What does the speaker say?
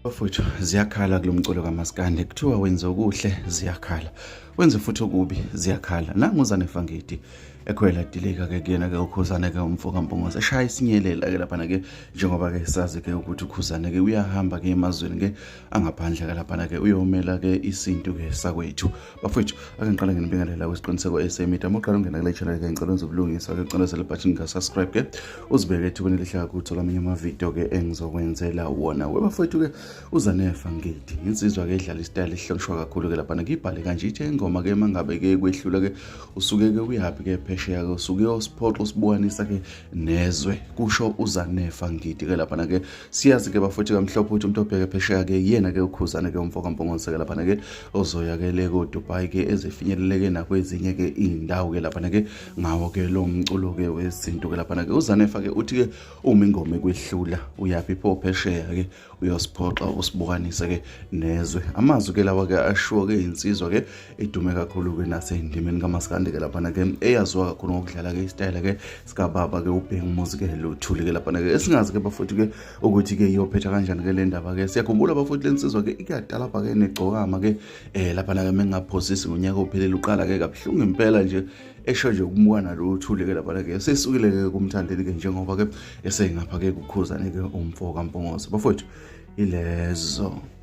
Bafowethu ziyakhala kulo mculo kamaskandi kuthiwa wenze okuhle ziyakhala wenze futhi okubi ziyakhala nangu uZane Fangidi ekhwela dilika ke kuyena ke uKhuzane ke umfo kaMpungose eshaya isinyelela ke laphana ke njengoba ke sazi ke ukuthi uKhuzane ke uyahamba ke emazweni ke angaphandle ke laphana ke uyomela ke isintu ke sakwethu. Bafowethu, ake ngiqale nginibingelela kwisiqiniseko esemida. Uma uqala ungena kule channel ke, ngicela wenze ubulungiswa ke, ucindezele ibhathini ka-subscribe ke, uzibeke ethubeni elihle kakhulu uthola amanye amavidiyo ke engizokwenzela wona. We bafowethu ke, uZanefa Ngidi insizwa ke edlala isitayela esihlonishwa kakhulu ke laphana. Ngibhale kanje ithe ingoma ke mangabe ke kwehlula ke, usuke ke uyaphi ke phesheya ke, usuke uyosiphoxa usibukanisa ke nezwe, kusho uZanefa Ngidi ke laphana ke. Siyazi ke bafowethu kamhlophe ukuthi umuntu obheke phesheya ke yena ke uKhuzane ke umfo kaMpungose ke laphana ke, ozoya ke le ko-Dubai ke, ezifinyeleleke nakwezinye ke iy'ndawo ke laphana ke ngawo ke lo mculo ke wesintu ke laphana ke. UZanefa ke uthi ke uma ingoma ekwehlula, uyaphi pho phesheya ke uyosiphoxa usibukanise ke nezwe? Amazwi ke lawa ke ashiwo ke insizwa ke edume kakhulu ke nasendimeni kamaskandi ke laphana ke, eyaziwa kakhulu ngokudlala ke isitayela ke sikababa ke uBhekumuzi ke Luthuli ke laphana ke. Esingazi ke bafowethu ke ukuthi ke iyophetha kanjani ke le ndaba ke. Siyakhumbula bafowethu, lensizwa ke ikuyadala ke negcokama ke laphana ke, mengaphosisi ngonyaka ophelele uqala ke kabuhlungu impela nje, esho nje ukumuka nalo uThuli ke laphana ke. Sesukile ke kumthandeli ke njengoba ke esengapha ke kuKhuzane ke umfo kaMpungose. Bafowethu, ilezo.